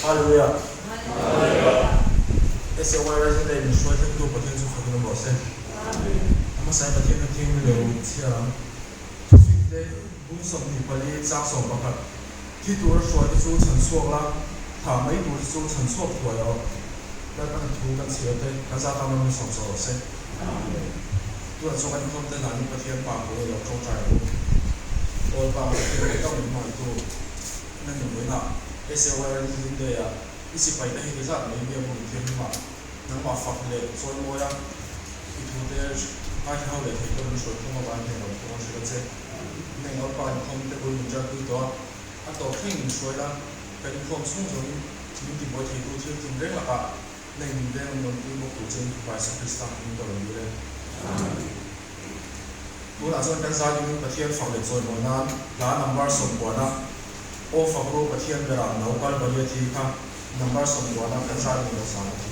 Hallelujah. SAY Rising Day min hruai thlengtu Pathian chu fakin awm rawh se. A hmasain Pathian kha thing leh chhiar ang. Thufik te bung 24 chang 11 Thi tura hruai te chu chhan chhuak la, thah mai tur te chu chhan chhuak thuai rawh. Lalpan a thu kan chhiar te kan za tan rawn sawm zawh rawh se. Tunah chuan kan inkhawm te hlanin Pathian pa pawh i lo tawngtai ang u. Aw Pa, Pathian leh ka min hmangaihtu na hlimpuina SAY Rising Day ah i sipai te heti zat mai biak hun thianghlim ah nangmah fak leh chawi mawi a i thu te ngaithla ho leh thei tur an hruai phung avangin heng lo thu an hrilh a che. Neng Lalpa inkhawm te bul min ṭanpui tawh a, a tawp thleng min hruai la, kan inkhawm chhung zawngin min tibuai theitu thil tin reng lakah neng min veng an rawn pui bawk tur che in Fapa Isua Krista min ka rawn dil e. Tunah chuan kan zai dingin Pathian fak leh chawimawi nan hla number sawmkuana Aw fak ru Pathian berah no Kalvaria thi kha number sawmkuana kan zai ding lo sang a ti.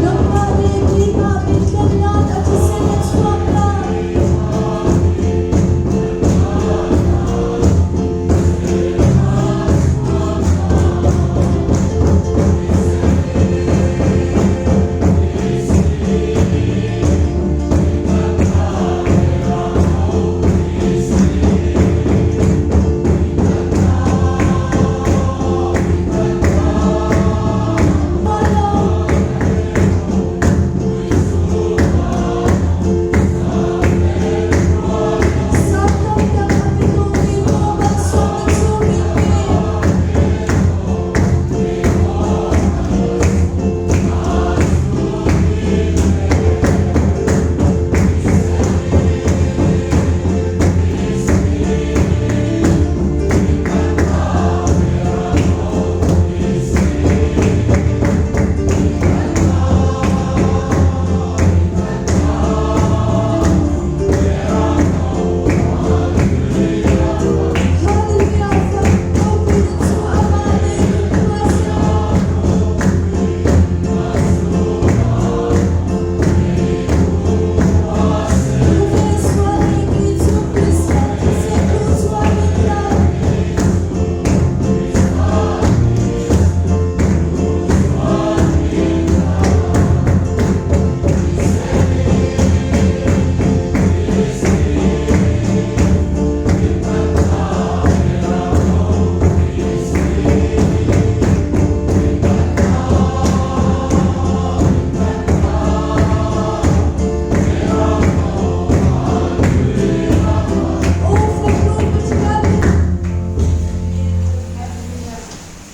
Nangmah leh keimah min tlawm nan a thisen a chhuak ta.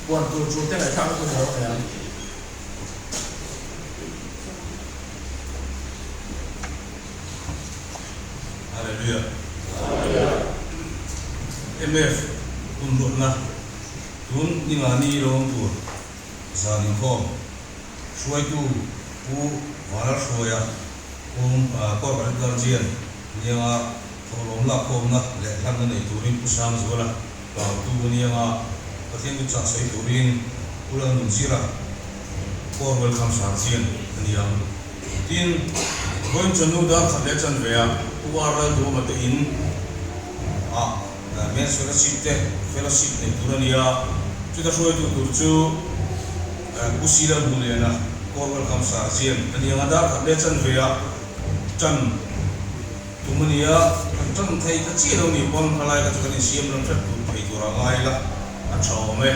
Puan tur chu te ngaihthlak na hun a lo nei ang. Hallelujah. MF hun ruatna tun ningani lo awm tur zan inkhawm hruaitu Pu Vanlalhruaia Kum Corporate Guardian nianga thawhlawm lakkhawmna leh hlanna nei turin Pu Sangzuala Pautu nianga Pathian kut chah sawi turin Pu Lalnunzira Core Welcome Sarchian a ni ang. Tin, vawiin chawhnu dar khat leh chanve ah Pu R Lalduhawma te in ah Men's Fellowship te fellowship nei tur a ni a, chuta hruaitu tur chu Pu C Lalhmuliana Core Welcome Sarchian a ni ang a, dar khat leh chanve ah tan Tum a nia, kan tan thei ta chiah lo ni pawn khalai kha chu kan insiam ram hret tur thei tur a ngai la, a tha awm e.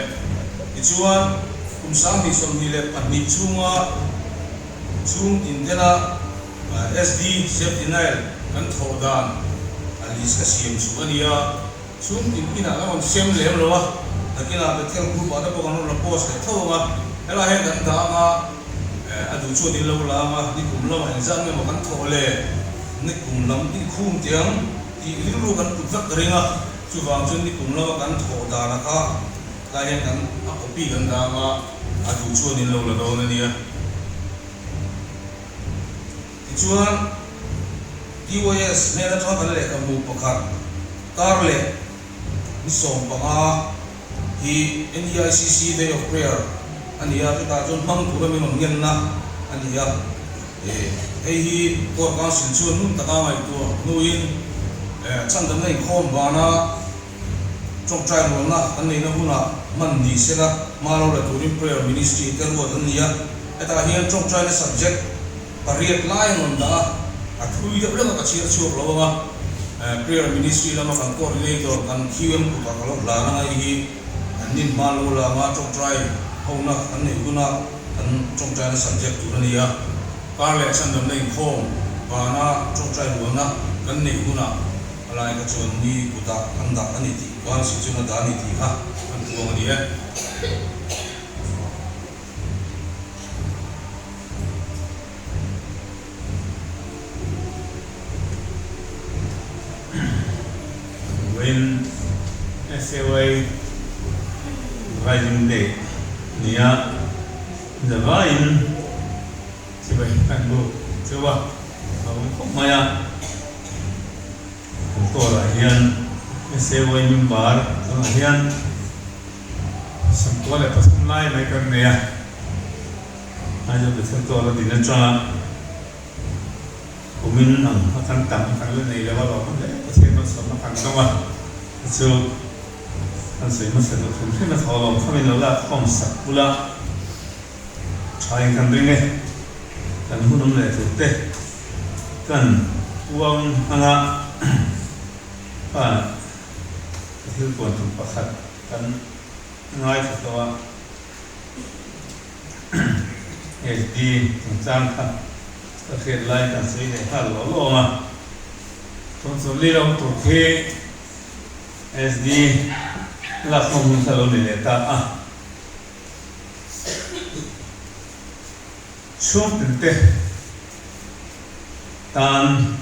Tichuan, kum 2022 chhunga chhung tin tena SD, Self Denial, kan thawh dan a list ka siam chhuh a nia, chhung tin inah kan rawn sem lem lo a, nakinah Bethel group ah te pawh kan rawn la post leh tho ang a, helaiah hian kan dah ang a, a duh chuan in lo la ang a, nikum lamah engzat nge maw kan thawh le? Nikum lam inkhum tiang tih rilru kan put vek ka ring a, chuvang chuan nikum lama kan thawh dana kha tlai hian kan a copy kan dang a, a duh chuan in lo la dawn a nia. Tichuan TYS hnen atanga kan lehkhabu pakhat kar leh ni 15 hi NEICC Day of Prayer a ni a, chutah chuan hmang tura min rawn ngenna a ni a. Hei hi Court Council chuan ngun taka ngaihtuah hnuin chhandamna inkhawm vana tawngtai rualna kan neihna hunah hman ni sela hma lo la turin Prayer Ministry te ruat an ni a. Hetah hian tawngtaina subject pariat lai an rawn dah a, a thui deuh hlek a ka chhiar chhuak lo ang a. Prayer Ministry lama kan coordinator kan QM kutah ka lo hlan ang a, hei hi an nin hma lo la ang a, tawngtai hona kan neih huna kan tawngtaina subject tur a ni a. Kar leh chhandamna inkhawm vana tawngtai rualna kan neih hunah a lai kha chuan ni kutah an dah a ni tih Council chuan a dah a ni tih kha an puang a ni e. Vawiin SAY Rising Day nia zavaiin chibai kan buk cheu a, a awm khawp mai a. Kan kawrah hian SAY member tunah hian 93 lai mai kan nei a. Aizawl Pathian tawh la din atanga kumin ang a kan tam kan la nei lo a lawm hle Pathian malsawmna kan dawng a chu chu kan sawi hmasa duh hrim hrim a thaw lawm kham in lo lak khawm sak bula tha in kan ring e kan hun awm leh tur te kan uang anga kha thil puan tum pakhat kan ngaithla tawh a. HD chungchang kha ka hriat lai kan sawi leh nghal lawh lawm a, thawmhnaw li lo tur khi SD lak hmang hun kha lo ni leh ta a. Chhungtin te tan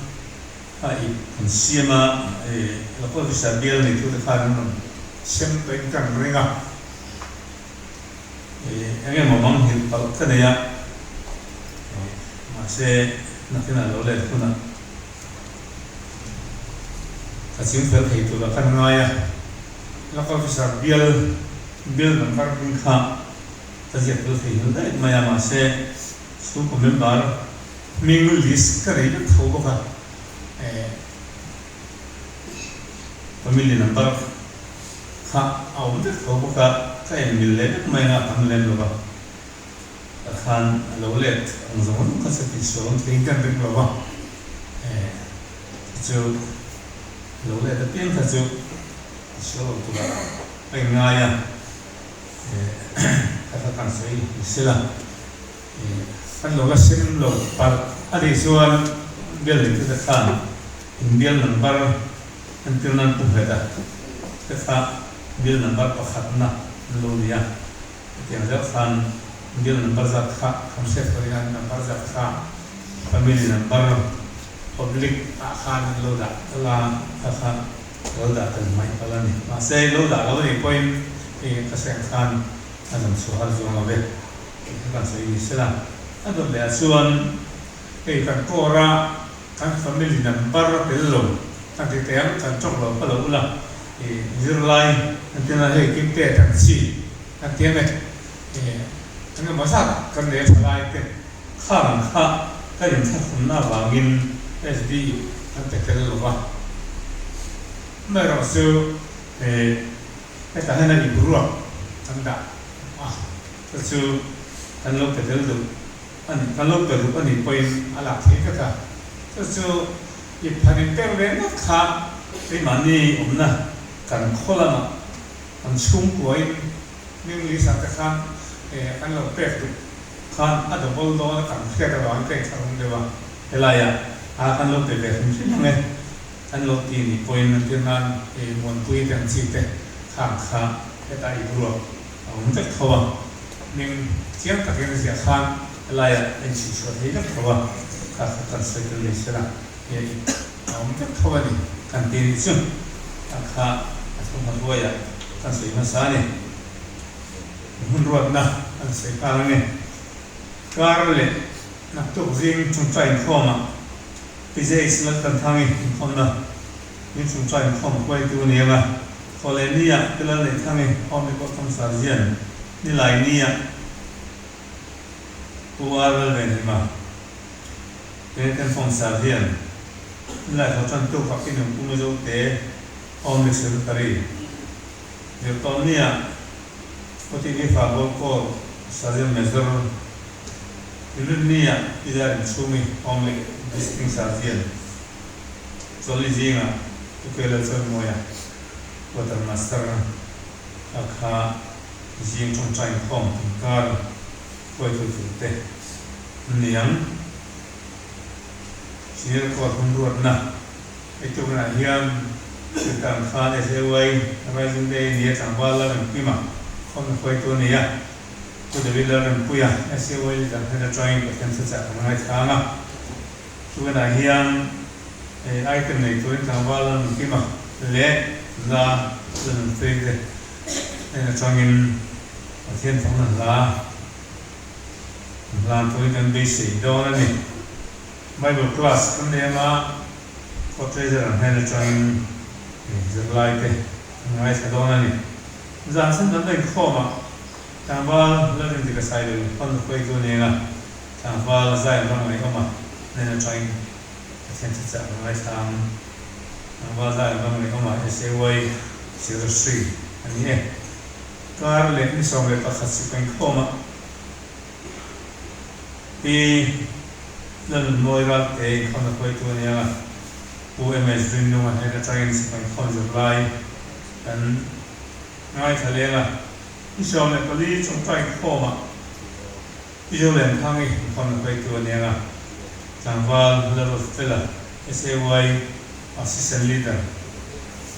a ip an siam a, Local Officer bial nei tute khan an rawn sem tawhin kan ring a. Eng emaw mang nghilh palh ka nei a, mahse nakinah lo let hunah ka ching fel thei tura kan ngai a, Local Officer bial bill number hming kha ka ziak tel thei nghilh daih mai a, mahse chhungkaw member hming list ka nei vek tho bawk a, family number Kha a awm vek tho bawk a, ka en mil leh vek mai anga tam lem lo va, ka khan a lo let ang zawng zawng kha chu tihsual awm theiin ka ring lo va, chu chu lo let apiang kha chu tihsual awm turah ka inngai a, ka kha kan sawi ni sela, kan lo la sem lo palh a nih chuan bial neitute khan inbial number Entir nan pu nghet a, te kha bill number pakhatna an lo ni a, hetiang zel khan bill number zat kha kan hriat loh hian number zat kha family number public ah khan an lo dah tal a, kha kha lo dah tel hmaih palh a ni. Mahse lo dah lo anih pawhin hei ka seng khan a zawm chhuah har zuang lo ve tih kha kan sawi ni sela. A dawt leh ah chuan hei kan kawr a. Kan family number tel lo kan ti teh ang, kan tawng lo kha lo ula i zirlai kan ti na hei kim te kan chi kan ti ang e, eng emaw zat kan nei a tha lai te khang kha ka inthlahrunna avangin SD kan pe tel lo va. Amaherawhchu hetah hian a ip ruak kan dah a, chu chu kan lo pe tel duh. A ni, kan lo pe duh a nih pawhin a lak theih vek a, chu chu i phan in pek ve ngawt kha keimahni awmna kan khaw lamah kan chhungkuain Ming Lisa te khan an lo pek duh khan a double dawn a kan hriat avangin ka inthlahrung deuh a, helaiah a kan lo pe ve hrim hrim ang e, kan lo ti nih pawhin an tir nan Muanpui te ang chi te khang kha hetah i ruak a awm vek tho a. Hming chiang takin ziah khan helaiah a inchhihchhuah thei vek tho a, kha kha kan sawi tel ni sela hei a awm vek tho a ni kan ti nih chu a kha a thawmhnaw hruaiah kan sawi hmasa a ni. Hmun ruatna kan sawi nghal ange. Kar leh naktuk zing chungchai inkhawmah PJH Laltanthangi inkhawmna zing chungchai inkhawm hruaitu a ni ang a. Thawhlehniah Pi Lalneihthlangi Home Report Thomsar zian Nilainiah Pu R Lalvenhima te kan phone sar hian nilai tho tan tuk a kinung Pu Mizo te awm leh Secretary Zirtawmnia OTV fa ball call Sergeant Major Inrinnia Pi Zarinchhungi awm leh Visiting Sergeant Chawlhni zingah Pu Kelal Chawimawia Quarter Master a kha zing tawngtai inkhawm inkar hruaitu turte an ni ang. Senior Court hun ruatna eituknaah hian Sultan Khan SAY Rising Day nia tlangval Lalremkima khawmna hruaitu a ni a, Pu David Lalrempuia SAY leader hnen atangin Pathian thuchah kan ngaithlang a. Chuvenah hian item nei turin tlangval Lalremkima leh nula Lalnunfei te hnen atangin Pathian thawkna hla hlan turin kan beisei dawn a ni. Bible class kan nei anga Court Treasurer hnen atangin zirlai te kan ngaithla dawn a ni. Zan chhan kan inkhawmah tlangval Lalrindika Sailo hawn hruaitu a ni anga tlangval Zion Ramngaihawma hnen atangin Pathian thuchah kan ngaithla ang. Tlangval Zion Ramngaihawma SAY Secretary a ni e. Kar leh ni 11 sipai inkhawmah Pi Lalnunmawi Ralte inkhawmna hruaitu a ni ang a, Pu MS Rinnunga hnen atangin sipai inkhawm zirlai kan ngaithla leng a. Ni 14 tawngtai inkhawmah Pi Zolenphangi inkhawmna hruaitu a ni ang a, Tlangval Lalruatfela, SAY Assistant Leader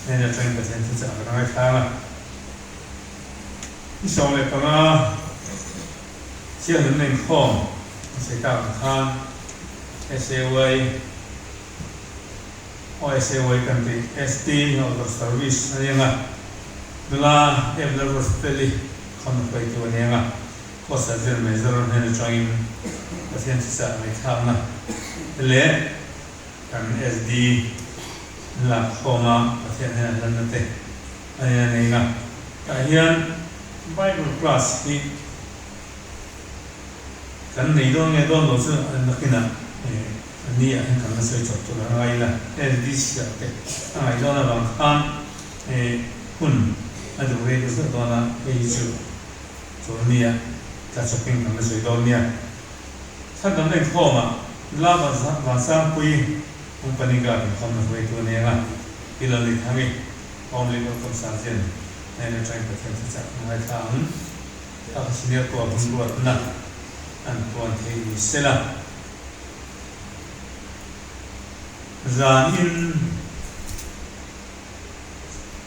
hnen atangin Pathian thuchah kan ngaithla ang a. Ni 15 Thianghlimna inkhawm a sawi tak ang khan SAY aw SAY kan tih ST Outdoor Service a ni ang a, nula Evla Ruatfeli khawn hruaitu a ni ang a, Course zir Major hnen atangin Pathian thuchah ngaihthlakna leh kan SD lakkhawma Pathian hnena hlanna te a ni a nei a. Tah hian Bible class hi kan nei dawn nge dawn lo chu nakinah a ni ah hian kan la sawi chawp tur a ngai ila. SD chhiar te a ngaih dawn avang khan hun a duh rei deuh deuh dawn a, hei hi chu chawlhnia tla chawpin kan la sawi dawn nia. Thlandamna inkhawmah nula Vansangpui Company Guard inkhawmna hruaitu a nia nga, Pi Lalnithangi, Home Legal Consultant hnen atangin Pathian thuchah kan ngaithla ang. Ka senior pawh hun ruatna an puan thei ni sela. Zanin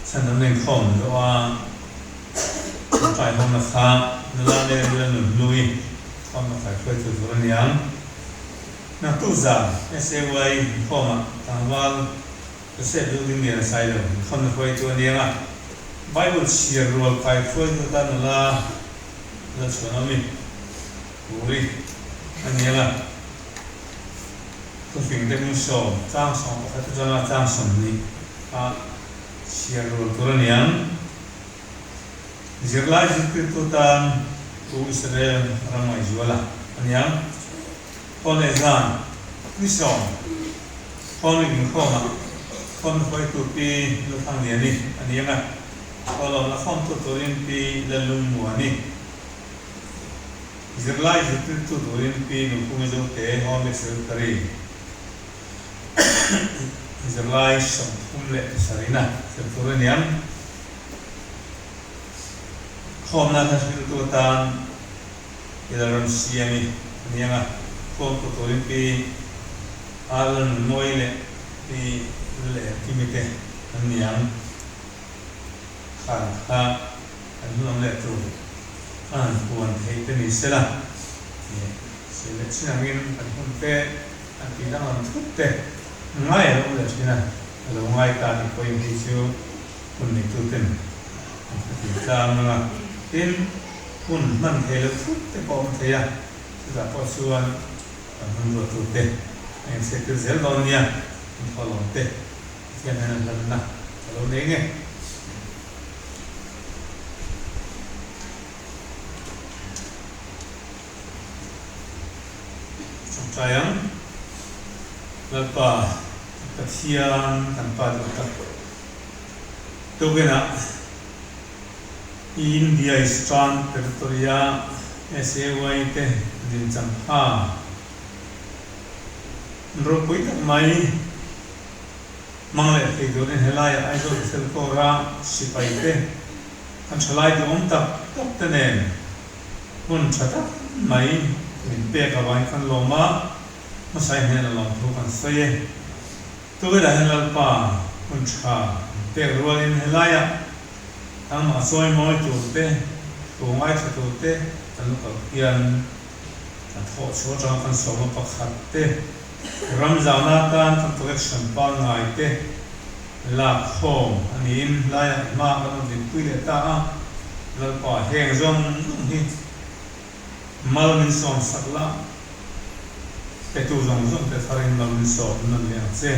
chhandamna inkhawm zawh a tawngtai hawmna kha nula Mary Lalnunhlui khawmna kaihruaitu tur a ni ang. Naktuk zan SAY inkhawmah tlangval Joseph Building Lian Sailo inkhawmna hruaitu a ni ang a, Bible chhiar rual kaihruaitu atan nula Lalchhuanawmi Puri a ni ang a. Thufing te hmun sawm, chang 11 atanga chang 20 a chhiar rual tur a ni ang. Zirlai zirtirtu tan Pu Israel Ramngaihzuala a ni ang. Khaw leh zan ni sawm, khaw ring inkhawmah khaw hruaitu Pi Lalthangliani a ni ang a, khaw lawm la khawmtu turin Pi Lallungmuani. Zirlai zirtirtu turin Pi Nunphungi Zote Home Secretary zirlai 37 a zir tur a niang. Khawmna hla hriltu atan Pi Lalramsiami a niang a, khawmtu turin Pi Arlalnunmawii leh Pi Lalengkimi te an niang. Khan kha kan hun awm leh tur a han puan theih te ni sela tih sawi leh thin angin kan hun te an tih danglam thut te ngai a lo awm leh thin a, a lo ngai ta tih pawhin hei chu hun neitu ten an hrethiam tlang ang a, tin hun hman thei loh thut te pawh a awm thei a, chutah pawh chuan kan hun ruattu te a inhriattir zel dawn nia, an thawhlawm te Pathian hian a hlanna ka lo nei nge. Tawngtai ang. Lalpa Pathian kan Pa duh tak tukinah India Eastern Territory-a SAY te dincham pha ropui tak mai hmang leh thei turin helaiah Aizawl Bethel Corps-a sipai te kan thalai duhawm tak tak te nen hmun tha tak mai min pek avangin kan lawm a, hmasai hnenah lawmthu kan sawi e. Tukinah hian Lalpa hmun tha min pek rualin helaiah nangmah chawi mawi tur te, thu ngaithla tur te kan lo kal hian kan thawh chhuah atanga kan sawma pakhat te, ram zauna atan kan collection pangngai te lak khawm a niin laiah hma kan rawn dinpui leh ta a, Lalpa heng zawng zawng hi mal min sawm sak la, petu zawng zawng te tharin mal min sawm nawn leh ang che.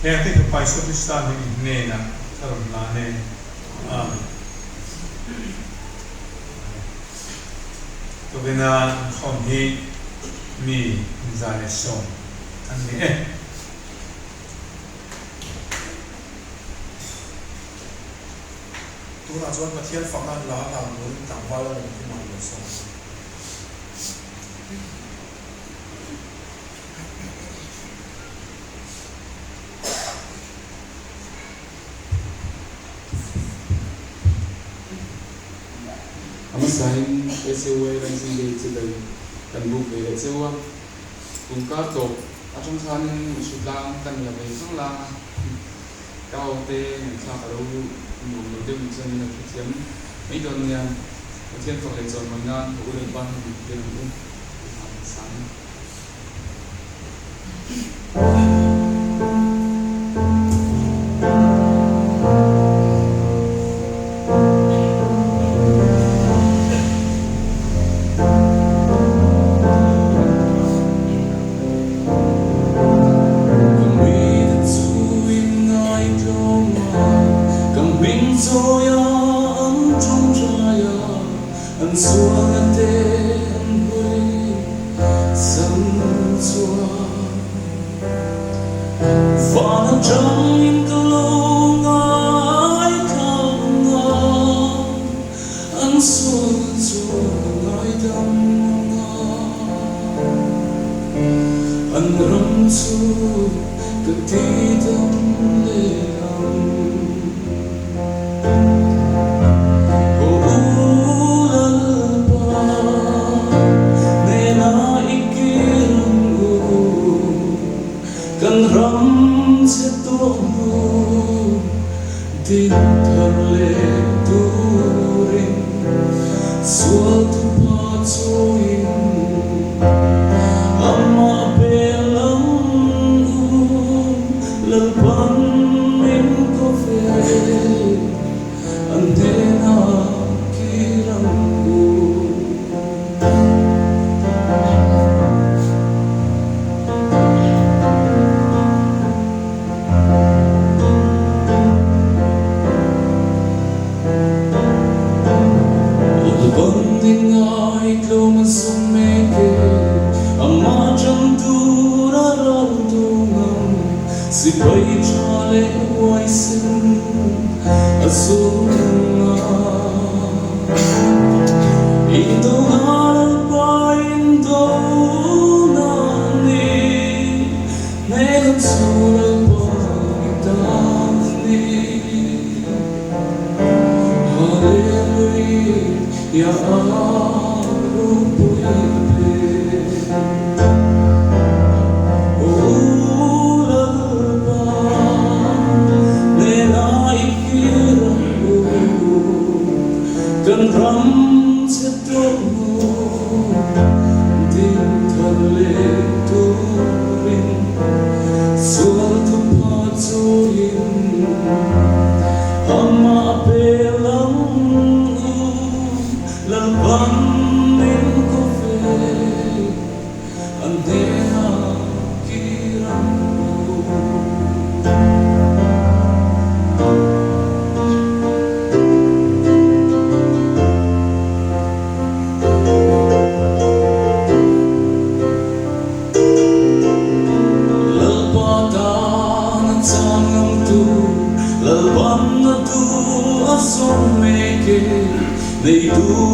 Heng te hi Paisua Krista hming hnenah ka rawn hlan e. Amen. Tuvina inkhawm hi mi 110 an ni e. Tunah chuan Pathian fakna an la hlan turin tlangval a rawn khum a, lo sawm a ni. A hmasain SAY Rising Day chu bei kan buk ve leh cheu a, kum kar tawp atang khanin hrutlang kan la ve khang lang a, ka aw te ngaihthlak a lo nuam lo deuh ni chuan min lo hrethiam mai dawn nia, Pathian fak leh chawimawi nan ka u leh pa hi min hliam ang u tih hlan ka sang e.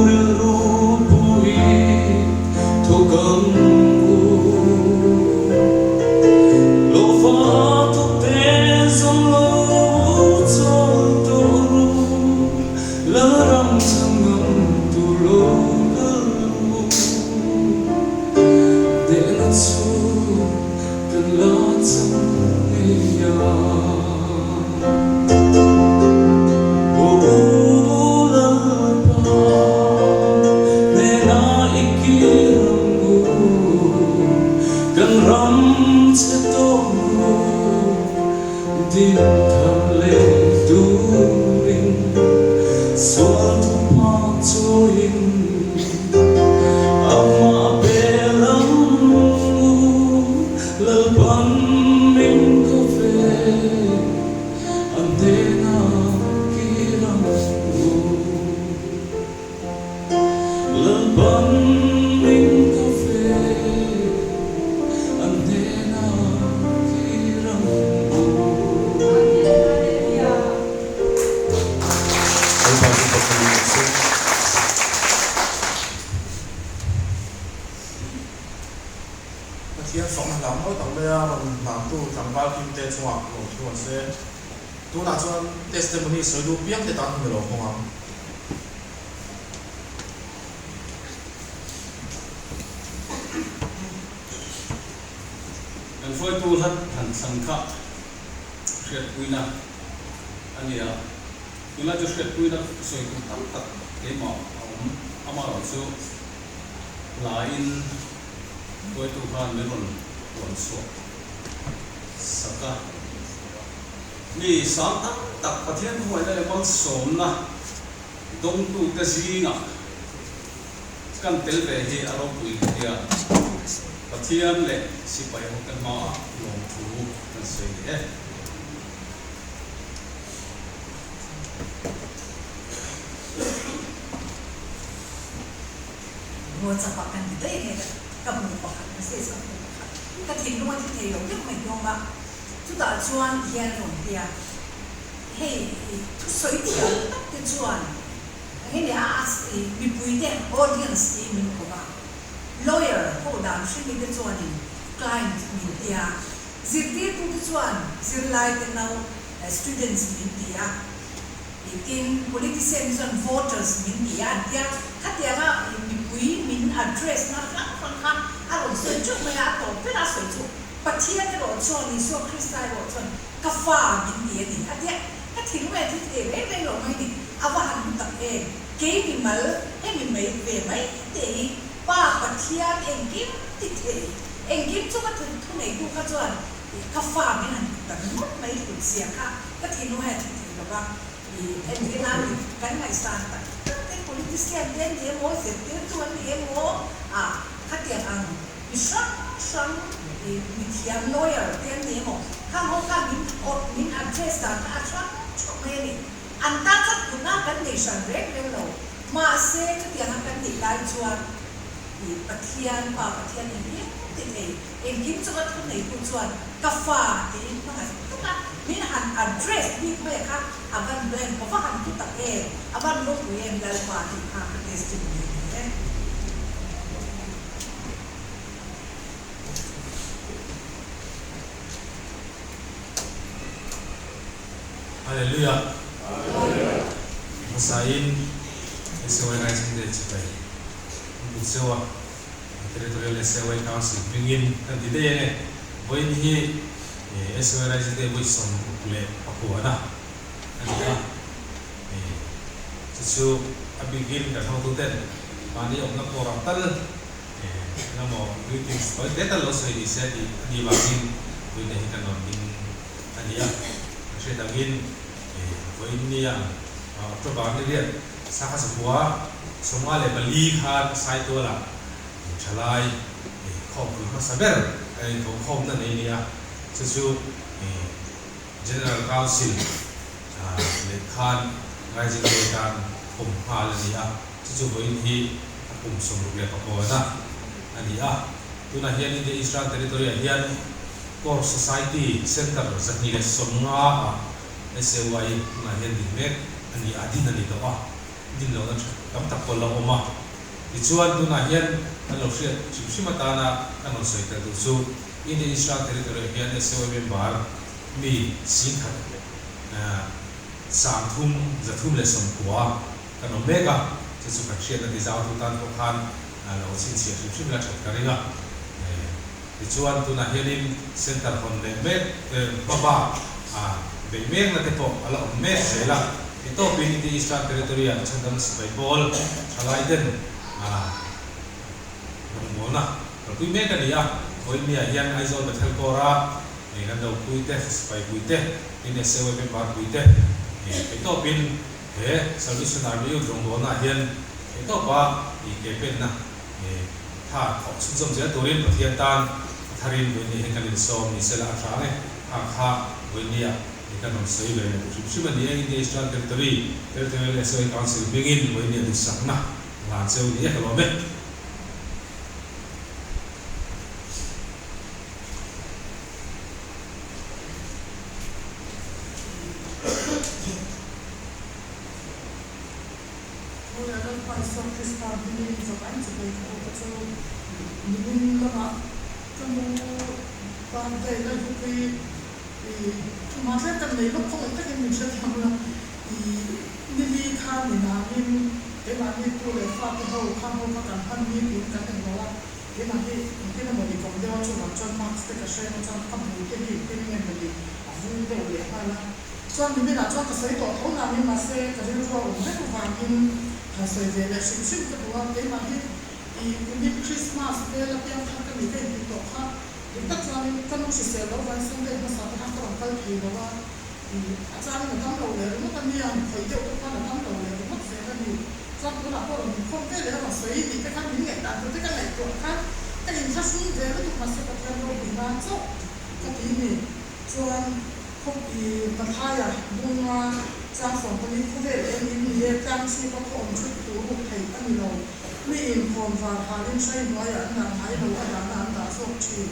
rilru puin thawk ang u. Hlawhfa thawkte zawng lo chawl tawh ru, Lalram chhang ngam tur lo kal u. Hnehna chu kan la chang ngei ang. Aw Lalpa, hnenah i kir ang u, kan ram che tawh u, din thar leh turin sual thupa chawiin amah bel ang u. Lalpan min ko ve, a hnenah kir ang u. Lalpan min ko ve, a hnenah kir ang u. Lalpa chu Pathian a ni se. Pathian fakna hla mawi tak maia rawn hnamtu tlangval Kimte chungah lo thuan se. Tunah chuan testimony sawi duh piang te tan hun i lo hawng ang. Kan hruaitu hlat han thlan kha hriatpuina a ni a, tunlai chu hriatpuina sawi tur tam tak keimah a awm, amaherawhchu hlaiin hruaitu khan min rawn puan chhuak sak a. Mi sang tak tak Pathian thuhmuaina leh malsawmna dawngtute zingah kan tel ve hi a ropui ka tia. Pathian leh sipai hote hmaah lawmthu kan sawi leh e. WhatsApp ah kan ti daih nge ka hmu pakhat message ka hmu pakhat ka thinlung a thi thei lo deuh mai hlawm a chutah chuan ti hian a rawn ti a hei thusawi thiam tak te chuan eng nge ni a mipui te audience tih min ko va lawyer ho dan hrimi te chuanin client min ti a zirtirtu te chuan zirlai te nau students min ti a. Tin, politician hi chuan voters min ti a, an tia. Khatianga mipui min address na hrang hrang kha a rawn sawi teuh mai a, a tawp ber a sawi chu Pathian erawh chuan, Isua Krista erawh chuan ka fa min ti a ni, a tia. Ka thinlung e thil thei reng reng lo mai ni, a va han hmu tak em? Kei mimal hemi mai ve mai te hi Pa Pathian engkim ti thei, engkim chunga thuneitu kha chuan Ka fa min han ti ta ringawt mai hlut zia kha ka thinlung hian a thei thei lo va, i entir nan i kan ngaihsan tak tak te politician te an ni emaw, zirtirtu an ni emaw ah khatiang ang mi hrang hrang i mithiam lawyer te an ni emaw khang ho kha min min address dan kha a hrang theuh mai a ni. An tan chuan kutna kan nei hran reng reng lo, mahse chutianga kan nih lai chuan i Pathian Pa Pathian engkim ti thei Engkim chu ka thu neitu chuan ka fa tiin hmangaih tak a, min han address bik mai a kha a van blank ka va han thu tak em, a van ropui em Lalpa tih kha ka testimony a ni e. Hallelujah Hmasain SOA Rising Day chibai an bu cheu a. Territorial SAY Council hmingin kan ti daih enge vawiin hi SAY Rising Day vawi 64 a ni a, chu chu a bikin kan hotuten mahni awmna pawrah tal engemaw greetings tawi te tal lo sawi ni se tih a nih vangin vawiin hi kan rawn ding a ni a, kan hriat angin vawiin nia October ni riat Sangha Zakua 54 khan Saitualah thalai khawmpui hmasa ber kan inthawhkhawmna nei a ni a, chu chu General Council leh khan Rising Day tan thawm nghal a ni a, chu chu vawiin hi a kum 69 a a ni a. Tunah hian India Eastern Territory-ah hian Corps Society Centre 250 ah SAY tunah hian din mek a ni a, din a ni tawh a. din lohna tha tam tak pawh la awm a. Tichuan, tunah hian kan lo hriat hrim hrim atana kan rawn sawi tel duh chu India Eastern Territory-ah hian SOA member mi singkhat 30 330 kan awm mek a, chu chu kan hriatna ti zau tu tan pawh khan lo chhinchhiah hrim hrim la that ka ring a. Tichuan, tunah hianin Centre hawn leh mek hmabak beih mekna te pawh a la awm mek zel a. Hei tawpin India Eastern Territory-ah Chhandam Sipai Pawl thalai ten rawngbawlna kalpui mek a ni a. Vawiinniah hian Aizawl Bethel Corps-a kan dopui te, sipai pui te, tin SAY member pui te hei tawpin he Salvation Army Youth rawngbawlnaah hian hei tawpa ke penna Tha thawh chhunzawm zel turin Pathian tan a tharin vawinia hian kan insawm ni sela a tha ang e. Kha kha vawinia hi kan rawn sawi ve leh duh hrim hrim a ni e. India Eastern Territory Territorial SOA Council hmingin vawinia duhsakna hlan cheu ni e ka lawm e. Hawla Lalpa Isua Krista hmingin zavain chibai ka awk a chu. Nimin lamah ka nu birthday lai hi pui i thuma tlem kan nei lawk khawngaih takin min hrethiam la. I nili kha ni nangin keimahni tu leh fate ho khang ho kha kan hman ni tiin kan englo a, keimah hi engtin emaw ni kawm deuh a chuvang chuan mask te ka hreng a chuan ka hmui te hi engtin nge maw ni a vung deuh leh nghal a. Chuan niminah chuan ka sawi tawh tho nangin mahse ka rilru a awm reng vangin han sawi ve leh hrim hrim ka duh a, keimah hi i kumin Christmas vel a piang thar ka ni ka intih tawh kha dik tak chuanin ka nu hrisel lo vangin Sunday hmasa te khan ka rawn kal thei lo a, i a changin a dam lo leh ringawt a nia, han khawih deuh te khan a dam lo leh ringawt zel a ni. Chuan tunah pawh rawn inkhawm ve leh a rawn sawi tih te khan min ngaihdan tur te ka ngaihtuah khan ka inthlahrung ve lutuk mahse Pathian ropui nan chauh ka ti ni. Chuan khawpi Mathaia bunga chang 14 khawvel eng in ni e, tlang chhipa khaw awm thut tur ruk theih a ni lo. Mi inkhawm var halin hrai hnuaiah an dah ngai lo, a dahna an dah zawk thin.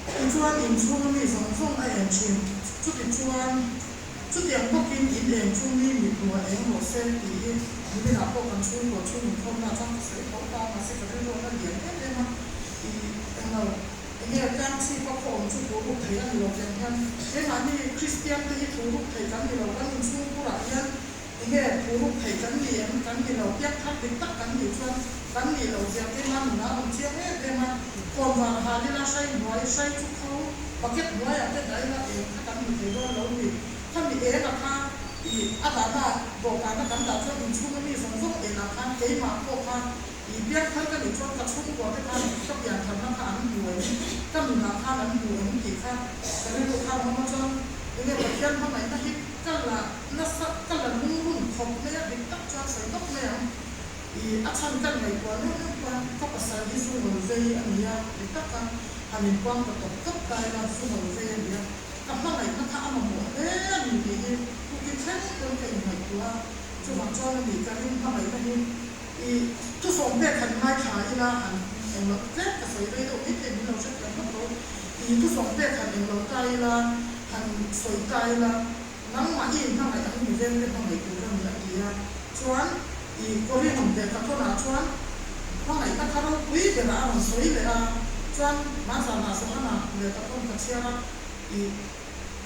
Tichuan inchhunga mi zawng zawng a en thin. Chutichuan chutiang bawkin in eng chu mi mithmuh a eng rawh se tih hi niminah pawh kan chhungkaw chhung inkhawmna chuan ka sawi tho ta a, mahse ka rilru a la lian em em a, i englo. Enge tlang chhipa khaw awm chu thu ruk thei a ni lo tiang hian keimahni Kristian te hi thu ruk thei kan ni lo, kan inchhungkurah hian enge thu ruk thei kan ni em kan ni lo, piangthar dik tak kan nih chuan kan nih loh zia keimah nunah a rawn chiang em em a, khawnvar hal ila hrai hnuai hrai chu kho bucket hnuaiah te dah ila eng kha kan hmu thei dawn lo ni, khami eng a kha i a dahna dawhkana kan dah chuan inchhunga mi zawng zawng enah khan keimah pawh kha I piangthar ka nih chuan ka chhungkua te khan ka piantharna kha an hmu em, ka nunah khan an hmu em tih kha ka rilru khan a awm a, chuan enge Pathian hmangaihna hi ka la nasa, ka la lungrun khawp mai a, dik tak chuan sawi tawp mai ang. I a chhan kan ngaihtuah neuh neuh chuan ka pasal hi zu ngawl vei a ni a, dik tak khan han inpuang ta tawp tawp ta ila zu ngawl vei a ni a, ka hmangaihna kha a mamawh hle a ni tih hi kuki thleng pawn ka inngaihtuah a, chuvang chuan a nih ka ring hmangaihna hi. I thusawm pek han ngaithla ila han eng lo tlem ka sawi rei deuh mai thei min lo hrethiam vak lo. I thusawm pek han eng lo ta ila han sawi ta ila nangmah i inhmangaih ang mi veng te hmangaih tur a ni a ti a. Chuan i Korin lehkhathawnah chuan hmangaihna kha ropui berah a rawn sawi leh a. Chuan hmanzanah Johana lehkhathawn ka chhiar a i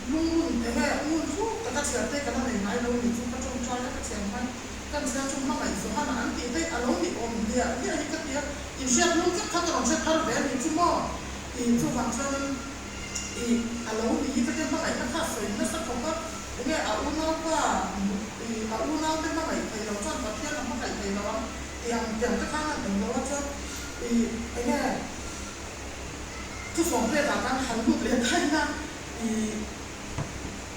lungrun enge ngun thuk taka chhiar te ka la nei ngai lo ni chu ka tawngtai a ka chhiar hman Kan chhiar chu hmangaih Johana an tih daih a lo ni awm hliah hliah hi ka ti a, inhriat lung tlat kha ka rawn hre thar ve a ni chu maw? Tih chuvang chuanin ih a lo ni hi ka tia hmangaihna kha a sawi nasa khawp a, enge a unaupa ih a unaute hmangaih thei lo chuan Pathian a hmangaih thei lo ang tih ang tiang te khan an eng lo a chuan ih enge thusawm pekah khan han lut leh daihna ih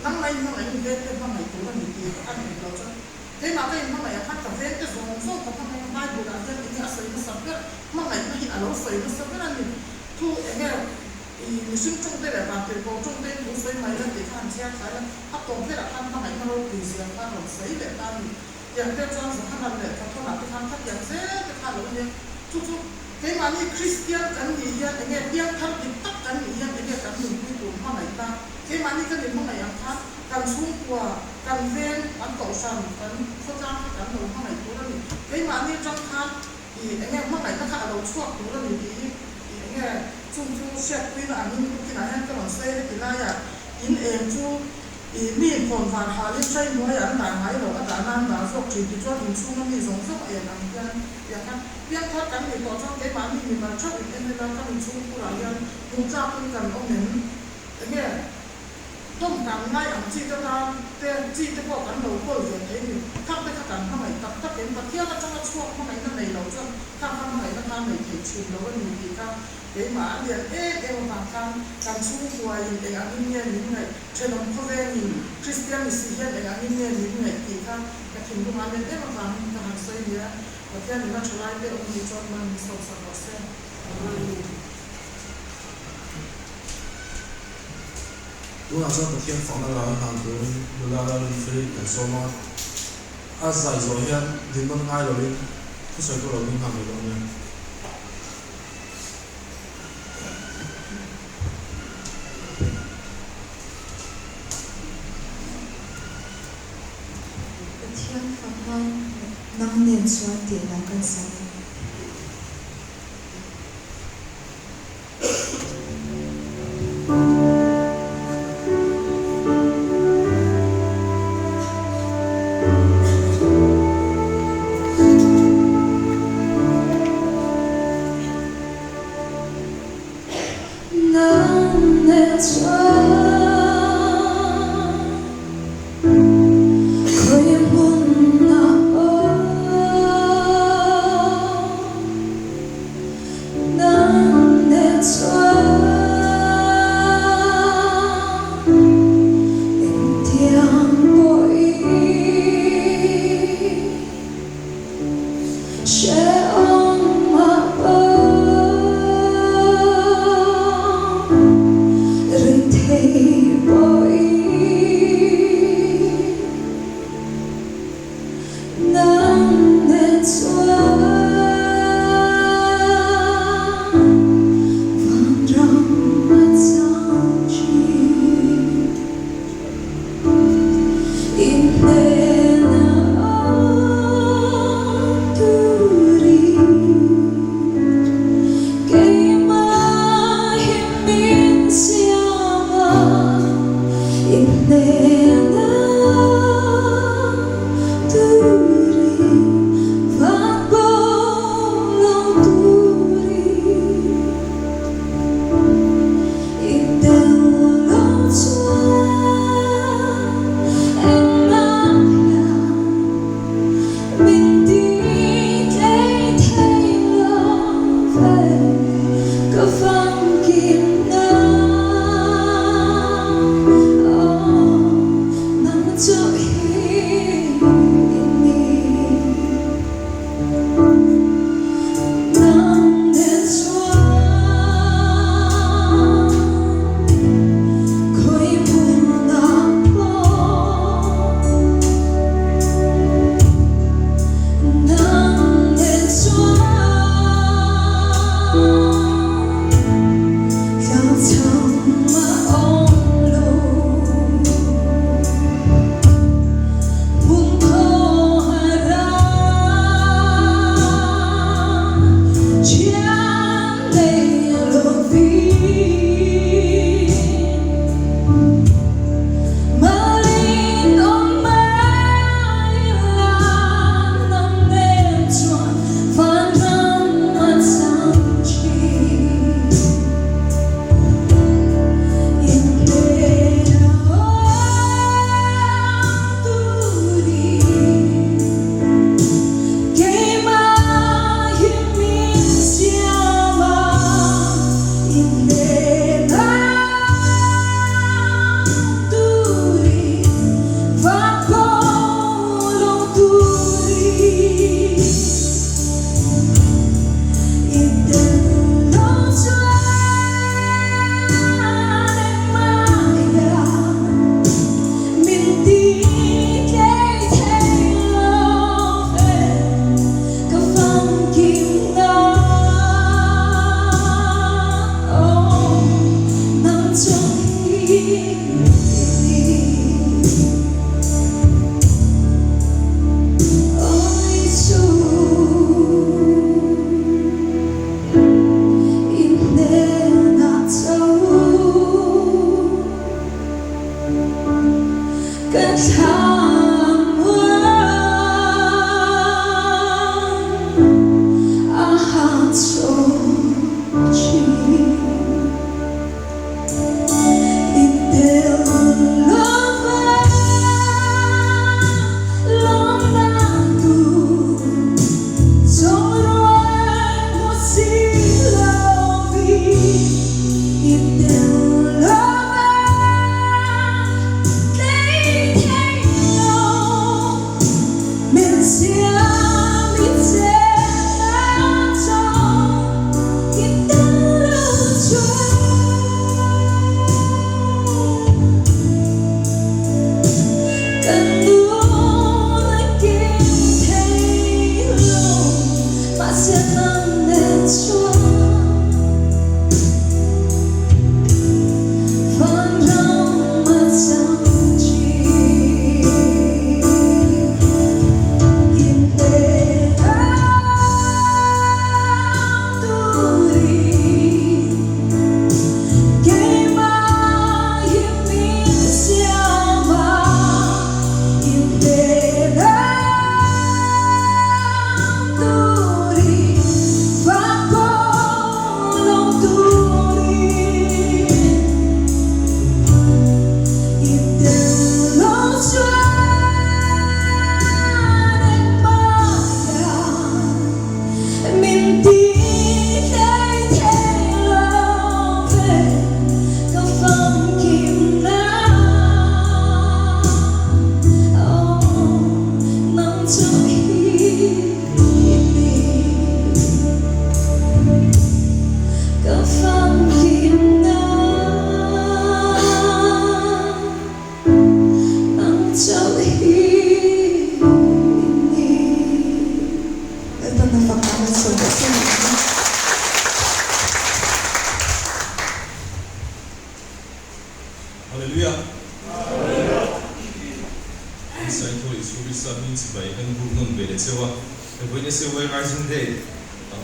Nangmah in hmangaih in veng te hmangaih tur a ni tih a nih loh chuan keimah ka in hmangaih ah khan ka veng te zawng zawng ka hmangaih a, Bible ah hian enge a sawi nasa ber, hmangaihna hi a lo sawi nasa ber a ni. Thu enge i mihring tawng te leh vantirhkoh tawng te in thu sawi mai la tih kha han chhiar thlai la, a tawp berah khan hmangaihna ropui zia kha rawn sawi leh ta a ni. Tiang te chuan Johana leh Thathona te khan khatiang zel te kha a lo nia. Chu chu keimahni Kristian kan nih hian enge piangthar dik tak kan nih hian enge kan nunpui tur hmangaihna keimahni kan inhmangaih ang khan kan chhungkua. Kan veng, kan kohhran, kan khawtlang kha kan lo hmangaih tur a ni. Keimahni atang khan i enge hmangaihna kha a lo chhuak tur a ni tih hi i enge chung chu hriatpuina angin tukinah hian ka rawn sawi a heti laiah in eng chu i mi khawn var halin hraihnuaiah an dah ngai lo a dah nan dah zawk thin tichuan inchhunga mi zawng zawng a en ang hian tiang khan piangthar kan nih tawh chuan keimahni mimal theuh in en ila kan inchhungkhurah hian hmuh tlakin kan awm em enge Tawng kan ngai ang chi te tan te chi te pawh kan lo kawl ve thei ni. Khang te kha kan hmangaih tak tak em? Pathian atanga chhuak hmangaihna nei lo chuan khang kha hmangaihna kha nei thei thin lo a ni tih kha keimah a lian em em avang khan kan chhungkuaiin eng angin nge min ngaih, thenawm khawvengin Kristian ni si hian eng angin nge min ngaih tih kha ka thinlung a lian em avangin ka han sawi nia. Pathian in a tha lai te awm ni chuan man min sawmsak rawh se. Amen. Tunah chuan Pathian fakna lam hlan turin nula Lalrinfeli kan sawm a, a zai zawh hian dinnawn ngai loin thusawi pawh lo ding nghal mai dawn nia. Pathian fakna nang nen chuan tih lah kan sa a ni.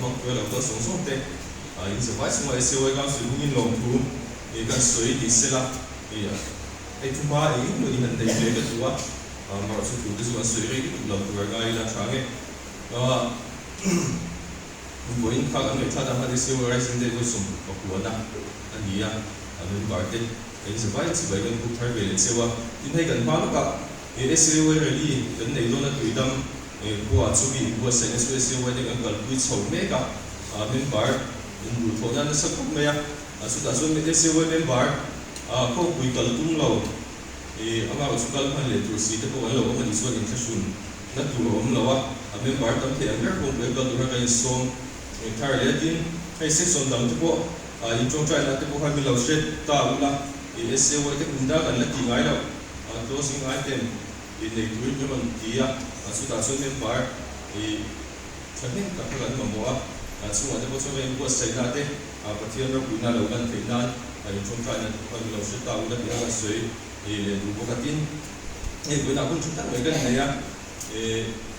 hmang tura lo kal sawng sawng te in zavai chunga SAY Council hmingin lawmthu kan sawi ni sela hei thuma eng eng emaw ni han nei ve ka duh a, amaherawh chu thu te chu kan sawi rei lutuk lo tur a ngai ila tha nge. Vawiin kha kan ngaihthla dan khan SAY Rising Day vawi 14 a ni a, a member te kan zavai chibai kan buk thar ve leh cheu a, tin hei kan hma lawkah he SAY Rally kan nei dawn a tuidam khua chumi inbuatsaihna chu SAY te kan kalpui chho mek a, member induhthawhna nasa khawp mai a, chutah chuan SAY member khawpui kal tum lo amah chu kal hman leh tur si te pawh kan lo awm a nih chuan inthlahrun na tur a awm lo a, a member tam thei ang ber pawh kal tura kan insawm thar leh a, tin hei section dang te pawh intawngtaina te pawh khan min lo hre ta ula, SAY te kum dang kan la tih ngai loh closing item nei turin min rawn ti a, chutah chuan member thahnem tak kha kan mamawh a, chungah te pawh chuan kan inbuatsaihna te Pathian ropuina lo lan theih nan intawngtaina te pawh khan min lo hre ta ula tih a kan sawi leh duh bawk a, tin hei vawiinah hun tha tak mai kan nei a,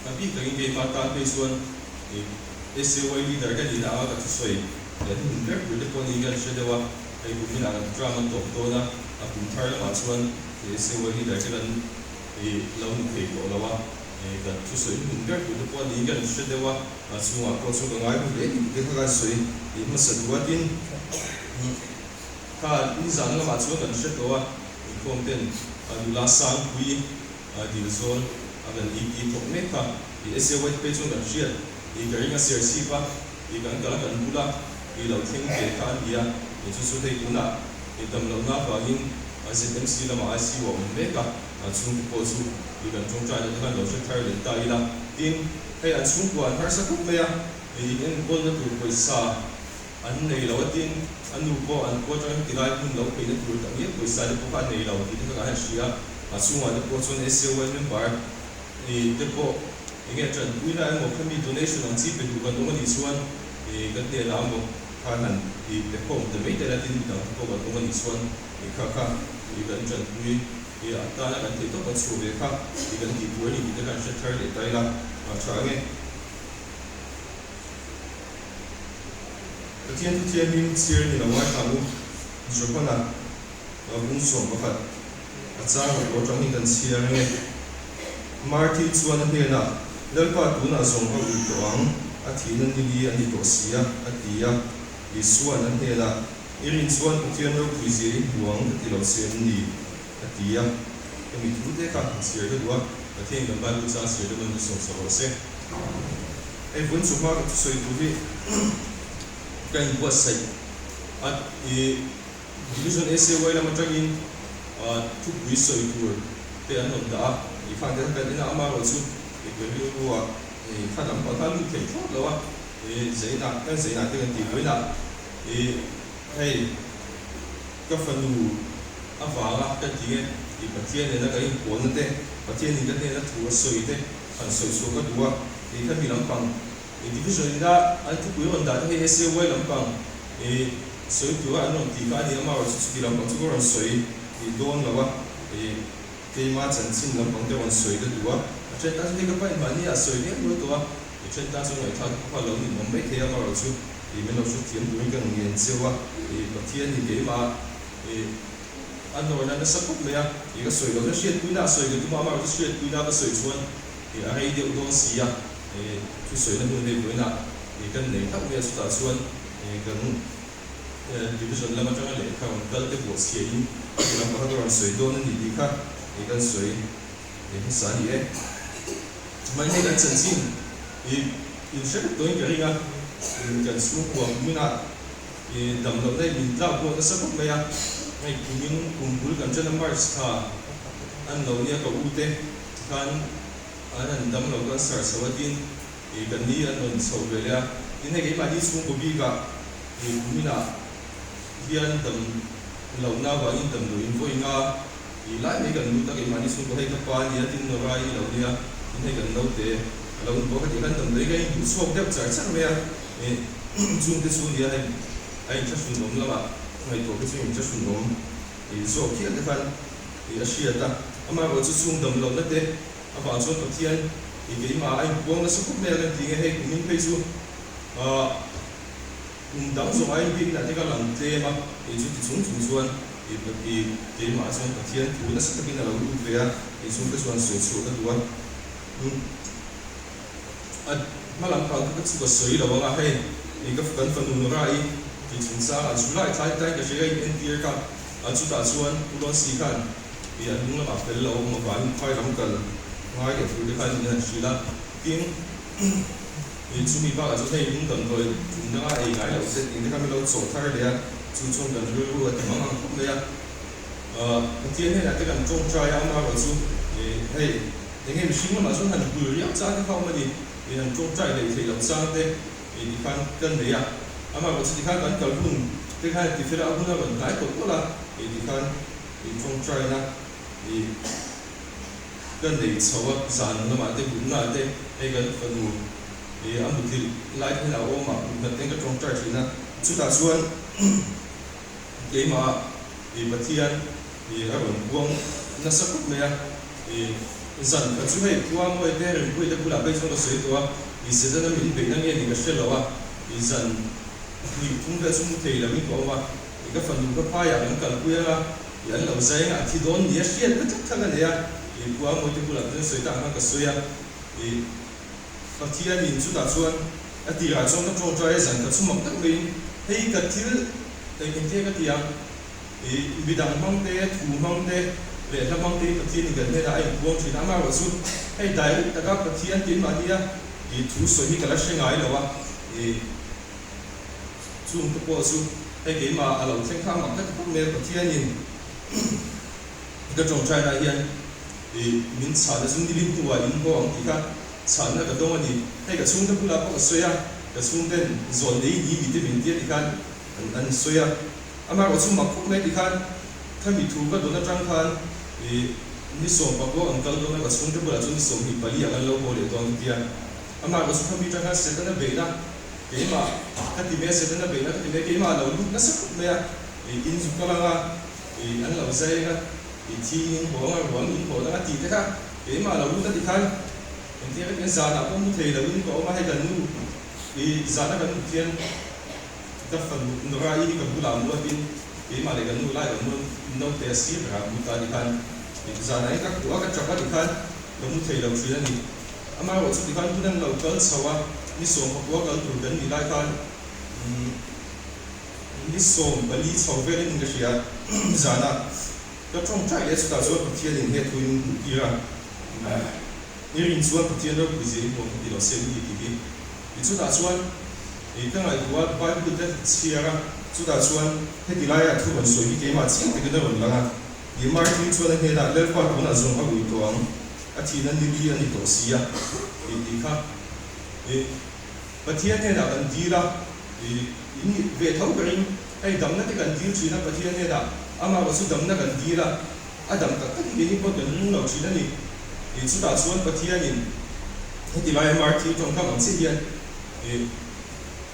ka bik takin keimah tan phei chuan SAY leader ka nihna anga ka thusawi leh hnuhnun ber tur te pawh niin kan hre deuh a, hei kuminah kan term an tawp dawn a, a kum thar lamah chuan SAY leader te kan lo ni thei tawh lo a, ka thusawi hnuhnun ber tur te pawh niin kan hre deuh a, a chhungah pawh chu ka ngai hmu hle tih te kha kan sawi hmasa duh a, tin kha nizan lamah chuan kan hre tawh a, inkhawm ten nula Sangpui Dilzawl a kan ET thawk mek kha i SA White page chuan kan hriat i ka ring a share chip a i kan kal a kan bula i lo thleng ve kha a ni a i chu chu hei tunah i dam lohna avangin ZMC lamah ICU a awm mek a chhungte pawh chu i kan tawngtaina te khan lo hre thar leh ta ila tin hei an chhungkua an harsa khawp mai a i enkawlna tur pawisa An nei lo a tin, a nu pawh an khua atanga heti lai hmun lo pheina tur tak ngial pawisa te pawh kha a nei lo tih te kha kan han hria. A chhungah te pawh chuan SAY member te pawh eng nge tanpuina emaw khami donation ang chi pe duh kan awm a nih chuan kan hnenah emaw khan han pe khawm ta mai tel a tin midang te pawh kan awm a nih chuan kha kha kan tanpui atana kan theih tawp kan chhuah ve kha kan tih tur a ni tih te kha an hre thar leh ta ila a tha ang e. Pathian thu thianghlim chhiar ni lo ngaithla u, Johana bung 11 a chang a tur atang hi kan chhiar ange. Marthi chuan a hnenah, Lalpa tunah zawng a ui tawh ang, a thihna nili a ni tawh si a, a ti a. Isua'n a hnenah, I rin chuan Pathian ropui zia i hmu ang ka ti lo che em ni? a ti a. Hemi thu te kha chhiar ka duh a, Pathian kan Bible chang chhiar te man chu sawm sak rawh se. Hei vun chu hma ka thusawi tur hi ka inbuatsaih a, i Division SAY lam atangin thupui sawi tur te an rawn dah a, i khang te kha kan en a, amaherawh chu i ka rilru ah i kha lam pang kha a lut thei thlawt lo a, i zeinah kan zeinah te kan tih buainah i hei ka fanu avanga ka ti nge i Pathian nena kan inpawlna te, Pathian in ka hnena thu a sawi te han sawi chhuah ka duh a, i khami lampang i division ina an thupui rawn dah te hei SAY lampang i sawi tura an rawn tih kha a ni a, amaherawhchu chuti lampang chu ka rawn sawi i dawn lo a, i keima chanchin lampang te rawn sawi ka duh a, a then tan chu hei ka pa inhmahni ah sawi mek nual tawh a, i then tan chu ngaihthlak te pawh kha lo ninawm mai thei a, amaherawhchu i min lo hrethiam turin ka ngen cheu a, i Pathian in keimah I a nawrna nasa khawp mai a, i ka sawi lohna hriatpuina a sawi ka tum a, amaherawhchu hriatpuina ka sawi chuan i a rei deuh dawn si a, i thusawina hmun hei vawiinah i kan nei hlauh mai a, chutah chuan i kan division lam atanga lehkha rawn kal te buah chhiahin i lam pakhat a rawn sawi dawn a ni tih kha i kan sawi i hmasa a ni e. Mai hei kan chanchin i inhre vek tawhin ka ring a, kan chhungkua kuminah I dam loh daih min tlak buak nasa khawp mai a, hei kumin kum bul kan ṭan a March thla an lo nia ka u te khan an han dam lo kan sar chho a tin i ka ni an rawn chho ve leh a, tin hei keimahni chhungkaw bikah i kuminah hian dam lohna avangin damdawiin vawi nga i lai mai kan lut a keimahni chhungkaw hei ka pa a nia tin Nora i lo nia tin hei kan naute a lo ni bawk a tih khan damdawi ka induh chhuak deuh char char mai a. Chungte chu nia hei a inthlahrun awm lamah ngaihtuah te chu inthlahrun awm zawk hial te khan a hriat a. Amaherawh chu chung dam lohna te avang chuan Pathian i keimah a inpuang nasa khawp mai a kan ti nge hei kumin phei chu Kum dang zawng aiin biakinn ah te ka lang tlem a, kei chu ti chung chung chuan i i keimah chuan Pathian thu nasa takin a lo lut ve a, kei chhungte chuan sawi chhuah ka duh a. Umm a hma lam pang kha ka chu ka sawi lo ang a, hei i ka kan fanu Nora i ti chungchang ah July tlai tlai ka hria in entir ka a, chutah chuan Pu Lonsi khan i a hnung lamah fel lo awm avangin phai lam kal ngai leh tur te khan in han hrilh a, tin. I chumi bakah chuan hei lung damdawi tum danga ei ngai loh zet eng te kha min lo chawh thar leh a, chu chuan kan rilru a ti mang ang khawp mai a. Pathian hnenah te kan tawngtai a, amaherawh chu hei eng nge mihring lamah chuan han bul riau chang te kha awm a ni, han tawngtai leh theih loh chang te tikhan kan nei a, amaherawh chu tikhan kan kal hun te khan tifela a hun a rawn hnai tawlh tawlh a, tikhan tawngtaina i. Ka nei chho a, zan lamah te mutna te hei kan fanu i a muthilh lai te hian a awm a, mutna te ka tawngtai thin a, chutah chuan keimah i Pathian i a rawn buang nasa khawp mai a, i zan khat chu hei khua mawi te Rinpuii te bulah phei chuan ka sawi tawh a, i Setana min beihna nge ni ka hre lo a, i zan hnih thum vel chu mu thei lo in ka awm a, i ka fanu ka phaiah kan kalpui ang a. I an lo zai anga a thi dawn nia hriat na tlat kha ka nei a, i khua Mawite bulah chuan sawi tak ang khan ka sawi a, i Pathianin chutah chuan a tirah chuan ka tawngtai a zan ka chhumak tak maiin hei ka thil eng engte ka ti ang, i midang hmang te, thu hmang te leh hla hmang te hi Pathianin kan hnenah a inpuang thin a, amaherawh chu hei direct taka Pathian keimahnia i thu sawi hi ka la hre ngai lo a, i. Chung te pawh chu hei keimah a lo thleng kha mak ka ti khawp mai a, Pathianin ka tawngtaina hian i min chhahna chu nilin hnuah in haw ang tih kha chhahna ka dawng a ni. Hei ka chhungte bulah pawh ka sawi a, ka chhungten zawn nei ni mi te min tia ti khan an sawi a, amaherawh chu mak khawp mai ti khan khami thu ka dawn atang khan i ni 16 an kal dawn a, ka chhungte bulah chuan ni 24 ah kan lo haw leh dawn ka ti a, amaherawh chu khami atang khan Setana beihna Keimah ka ti mai a, Setana beihna ka ti mai a, keimah a lo lut nasa khawp mai a, i in zu kal anga, i an lo zai anga, i thi in in haw anga, ruang in haw anga tih te kha keimah a lo lut a ti khan engtin ka ti a, zanah pawh mu thei loin ka awm a, hei kan nu i zana kan mut hian ka fanu Nora i hi ka bulah mu a tin keimah leh kan nu lai kan mu naute a sir berah mu ta a ti khan zanah hian ka kuah a ka tap a ti khan ka mu thei lo thin a ni. Amaherawh chu tikhan hun an lo kal chho a, ni 19 kal tur kan nih lai khan ni 14 chho velin in ka hria zana ka tawngtai leh chutah chuan Pathianin he thu in hmuh tir a, i rin chuan Pathian ropui zia i hmuh ang ka ti lo se ni tih hi. Ti chutah chuan i ka ngaihtuah a, Bible te chhiar a, chutah chuan heti laia thu rawn sawi hi keimah chiang takin a rawn lang a, i Martin chuan a hnenah Lalpa tunah zawng a ui tawh ang. A thihna ni li a ni tawh si a, tih tih kha i Pathian hnenah kan dil a, i in nih ve tho ka ring. Hei damna te kan dil thin a Pathian hnenah, amah erawh chu damna kan dil a, a dam tak tak hi keini pawh kan ring lo thin a ni. I chutah chuan Pathianin heti lai MRT tawngkam ang chiah hian i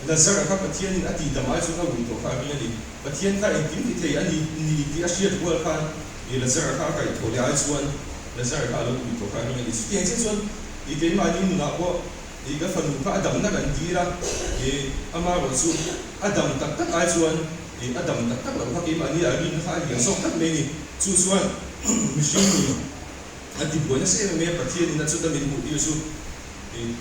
Lazara kha Pathianin a tih dam ai chuan a ui tawh kha a ring a ni. Pathian kha engkim ti thei a ni ni tih a hriat rual khan i Lazara kha a kaihthawh leh ai chuan Lazar kha a lo ui tawh kha a ring a ni. Chutiang chiah chuan i keimahni nunah pawh i ka fanu kha a damna kan dil a, i amaherawh chu a dam tak tak ai chuan i a dam tak tak loh kha keimahni a rinna kha a lian zawk tlat mai a ni. Chu chuan mihring nun a tibuai nasa em em mai a, Pathianin a chuta min hmuh tir chu i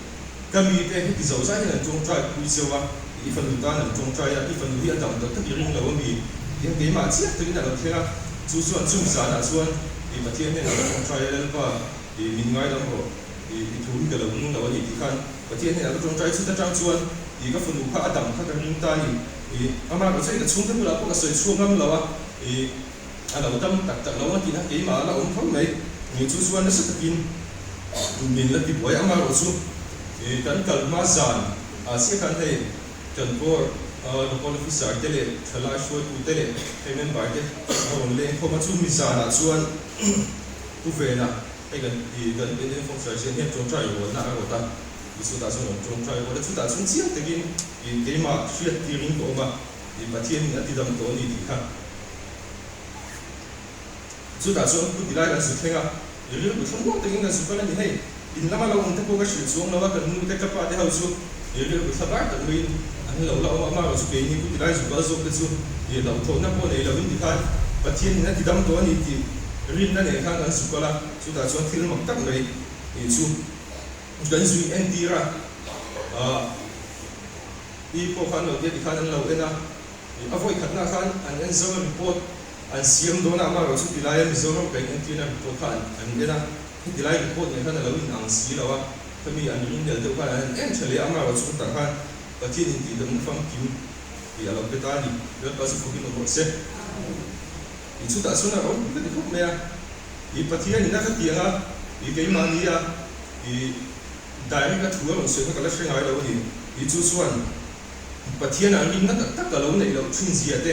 ka mite heti zo zai hian an tawngtai pui cheu a, i fanu tan an tawngtai a, i fanu hi a dam tak tak i ring lo a mi? Tihian keimah chiah takin a lo thleng a, chu chuan chumi zanah chuan i Pathian hnenah ka tawngtai a, Lalpa, i min ngaidam rawh, i i thu hi ka lo ring lo a ni tih khan Pathian hnenah ka tawngtai chhut atang chuan i ka fanu kha a dam kha ka ring ta a ni. I amah erawh chuan i ka chhungte bulah pawh ka sawi chhuak ngam lo a, i a lo dam tak tak lo a tihna keimah a la awm tho mai. Chu chuan nasa takin min la tibuai a, amah erawh chu i kan kal hma zan ah chiah khan hei kan board local officer te leh thalai hruaitu te leh hei member te a rawn leng khawm a, chumi zanah chuan Pu Vena hei kan i kan Indian Folk Society hian tawngtai rualna a rawt a, i chutah chuan rawn tawngtai rual a, chutah chuan chiang takin i keimah hriat tirin ka awm a, i Pathianin a tidam tawh a ni tih kha. Chutah chuan Pu Tilai kan su thleng a, i rilru thlung muang takin kan su kal a ni. Hei, in lama lo awm te pawh ka hrilh chuang lo a, kan nu te ka pa te ho chu I rilru thla bar tak maiin an lo la awm a, amaherawhchu keini ku tilai zu kal zawk te chu i hlauhthawhna pawh nei lovin tikhan Pathian in a ti dam tawh a ni tih rinna nen khan kan zu kal a, chutah chuan thil mak tak mai tih chu kan zui entir a, i pawh khan lo tia tikhan an lo en a, a vawi khatna khan an en zo a report an siam dawn a, amaherawhchu tilaia Mizoram ka in entirna report kha an en a, hetilai report nen khan a lo inang si lo a. Khami an rinhlel deuh khan an han en tha leh a, amaherawh chu tah khan Pathian in tihdamna famkim tih a lo pe ta a ni. Lalpa chu fawkin awm rawh se. I chutah chuan a rawng ka ti khawp mai a, i Pathian in a ka ti ang a, i keimahni a i direct a thu a rawn sawi kha ka la hre ngai lo a ni. I chu chuan Pathian ah rinna tak tak ka lo neih loh thin zia te,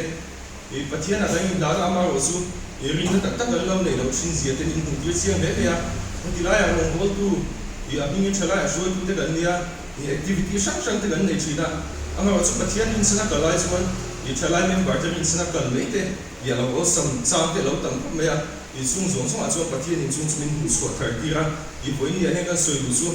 i Pathian ah kan inhlan a, amaherawh chu i rinna tak tak kan lo neih loh thin zia te min hmuhtir chiang hle mai a. Heti laiah rawngbawltu i a hmingin tha laiah hruaitu te kan nia, i activity hrang hrang te kan nei thin a, amaherawh chu Pathian rinchhan a kal lai chuan i thalai member te rinchhan a kal mai te i a lo awlsam chang te a lo tam khawp mai a, i chung zawng zawngah chuan Pathian in chung chu min hmuhchhuah thar tir a, i vawiin ah hian kan sawi duh chu.